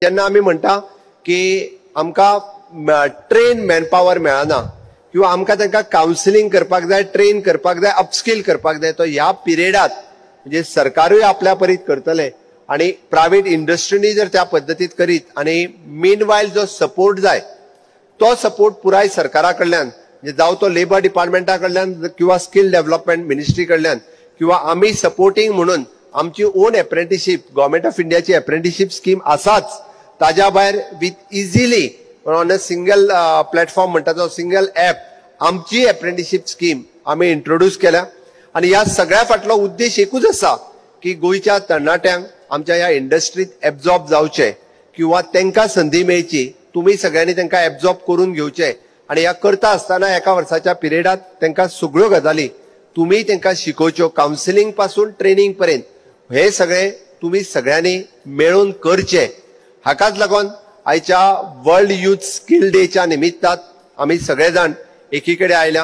जेन्ना आमी म्हणटा की आमकां ट्रेन मॅनपावर मेळना किंवा आमकां तांकां कावन्सिलींग करपाक जाय, ट्रेन करपाक जाय, अपस्कील करपाक जाय, तो ह्या पिरियडात म्हणजे सरकारूय आपल्या परीत करतले आणि प्रायव्हेट इंडस्ट्रीनी जर त्या पद्दतीत करीत आणि मीन वायल जो सपोर्ट जाय तो सपोर्ट पुराय सरकारा कडल्यान, म्हणजे जावं तो लेबर डिपार्टमेंटा कडल्यान किंवा स्कील डेव्हलपमेंट मिनिस्ट्री कडल्यान किंवा आमी सपोर्टींग म्हणून आमची ओन एप्रेंटिशीप, गव्हर्मेंट ऑफ इंडियाची एप्रेंटिशीप स्कीम आसाच, ताज्या भायर with easily on a single platform म्हणटा तो सिंगल ऍप आमची एप्रेंटिशीप स्कीम आमी इंट्रोड्यूस केल्या. आनी ह्या सगळ्या फाटलो उद्देश एकूच आसा की गोंयच्या तरणाट्यांक आमच्या ह्या इंडस्ट्रीत एब्झॉर्ब जावचे किंवा तांकां संदी मेळची, तुमी सगळ्यांनी तांकां एब्झॉर्ब करून घेवचे आनी ह्या करता आसतना एका वर्साच्या पिरियडात तांकां सगळ्यो गजाली तुमी तांकां शिकोवच्यो, कावन्सिलींग पासून ट्रेनिंग पर्यंत हे सगळे तुमी सगळ्यांनी मेळून करचे. हाकाच लागून आयच्या वर्ल्ड युथ स्कील डेच्या निमित्तान आमी सगळे जाण एकीकडे आयल्या.